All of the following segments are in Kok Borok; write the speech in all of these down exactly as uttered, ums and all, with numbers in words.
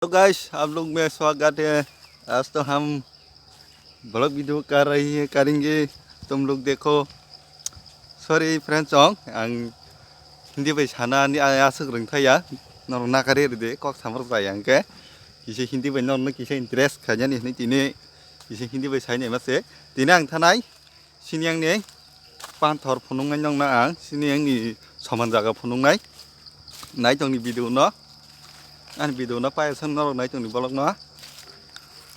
तो गाइस, आप लोग में स्वागत है। आज तो हम ब्लॉग वीडियो कर रही है, करेंगे। तुम लोग देखो। Sorry friends, ang Hindi bai sana ni aswk rwng thaya. Norok nakari ride, kok samar bai ang khe. Kisa Hindi bai norok kisa interest khaijani hinwi tini kisa Hindi bai saini mase. Tini ang thanai sini ang ni panthor phunuknai nokna ang sini ang ni soman jaga phunuknai. Nai tongni video no. Ani video no paiya sang norok nai tongni bolok no.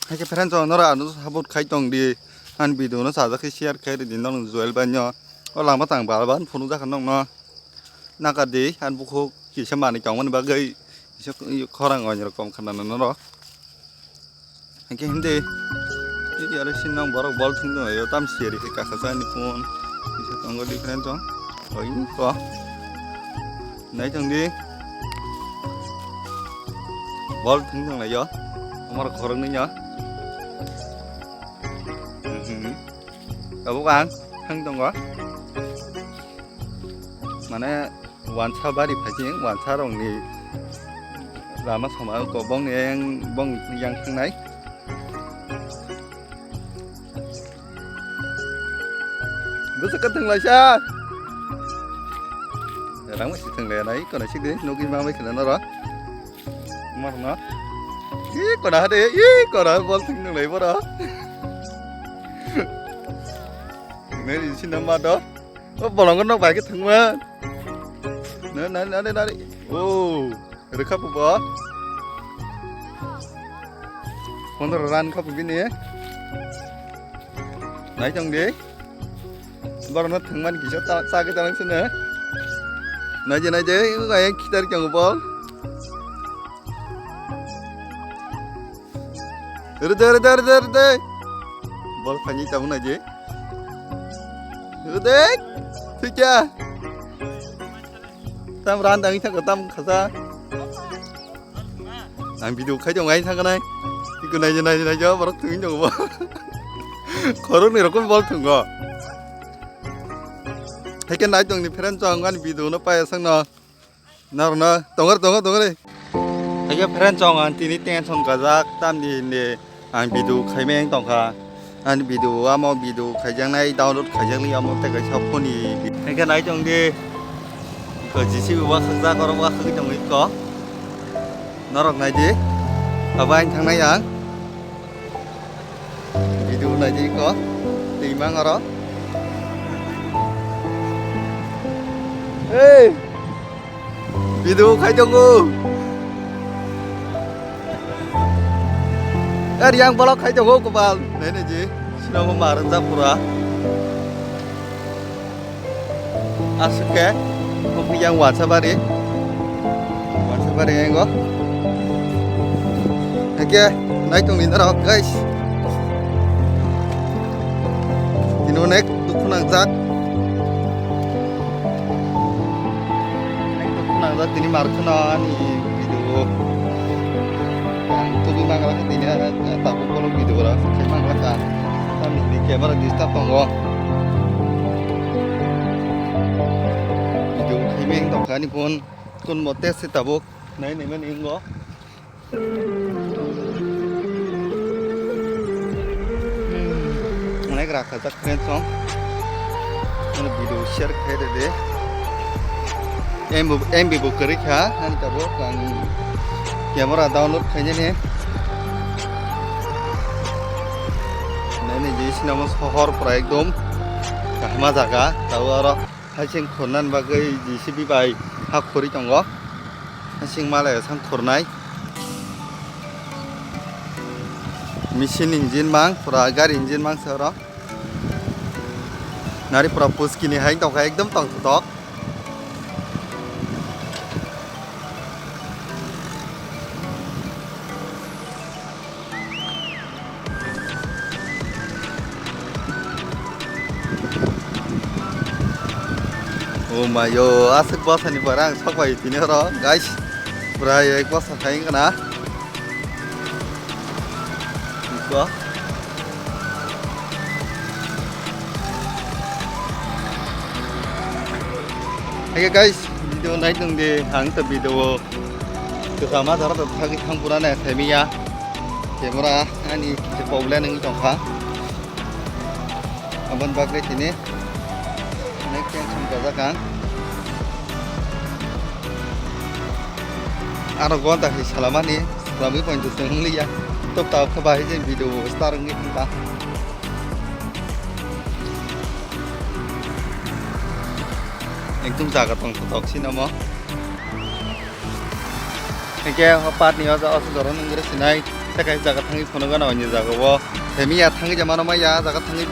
Hai khe friends, norok ano support khai tong di. Ani video no sajak khe share khai ridi norok Joel bai no. O lama tang bal ban phunuk jakha nokno. Nakar di, ani bukhuk kisa manwi tongmani bagwi kisa khorang oi rok kom khana norok. Hai khe hindi. Tei aro sin nang borok bol thung tong yo tam seri khe kakha sa ni phone. Kisa tongo different tong. Oi ko. Nai tong di. Bol thung tong lai yo. Amar khorok ni yo. Mhm. Abo kan thang tongo. Mane wansa bari phaising, wansa rokni lama sama kobong yang bong yang thangnai. Bwswk ka thwnglaisa. Rang masi thwnglai nai kono sidi nugwi ma bai khna noro. Marno. Ih kona hade, ih kona bol thwng nunglai boro. Nai isi nama do. O bolong no bai ke thwngma. Na na na na. Oh. Rwkha phubo. Pondro run kha phubi ni. Nai tong di. Borok no thwngmani kisa ta chagwi tanang sini. Nai je nai je, ego ayang khitar kang bol. Rede rede rede rede. Bol phani tabuk nai je. Rede. Thikya. Tam ran dang thang tam khasa. Ang video khai tong ai thang nai. Iko nai nai nai borok thung tong bo. Khorok ni rokom bol thung go. Hai ke nai tong ni friend chong ani video no pai sang no. Nar no tong ar tong tong re. Hai ke friend chong ang tini tension gajak tam di ni. Ang video khaimeng tongkha. Ani video amo video khaijaknai download khaijakli amo tei kaisa phone ni. Hingke nai tong di. Ko J C B wakhakjak oro wakhagwi tongwi ko. Norok nai di. Abo ang thangnai ang. Video nai di ko. Twi mang oro. Hey! Video khai tongo. Ar yang bolok khai tongo kopal. Nene je, sinamo mar japura. Asuk ke, yang wacha bari. Wacha bari engo. Hake, nai tong ni norok, guys. Tino nek dukhu nangjak. Nek dukhu nangjak tini mar kheno ani video. Ang tubui manglak tini tabuk kono video rok khe manglak ang. Tamni hini camera disturb tongo. Video khaimeng tongkha ani phone kun mote se tabuk nai nai mani ingo. Onek rakha jak friends song. Ano video share khai de de. M B, M B bo kwrwi kha ani tabuk ang camera download khainani. Nini je sinamo sohor pura ekdom kahma jaga tabo aro. Haising khornani bagwi J C B bai ha khori tongo. Haising malai sang khornai. Machine engine mang, pura gari engine mang se oro. Nari pura puskini hai tongkha ekdom tongthotok. Oh my yo, aswk bwsani bara ang sok bai tini oro, guys. Pura ek bwsa khai wngkha na. Iko. Hai guys, video nai tong di, ang ta video o. Kwchama jora to thagwi thang pura ne themiya. Camera ani kisa problem wngwi tongkha. Aboni bagwi tini next tension gajak ang. Ano gonta hai salamani, salamwi pointo chwng liya. Tok tok khe bahai je video star wngwi thangkha. Ekdom jaga tong tok sinamo. Hingke o part ni o jaga o jora nung gre sinai, tei kaisa jaga thangwi phono gana o ni jaga o. Temi ya thangwi ja mano ma ya jaga thangwi.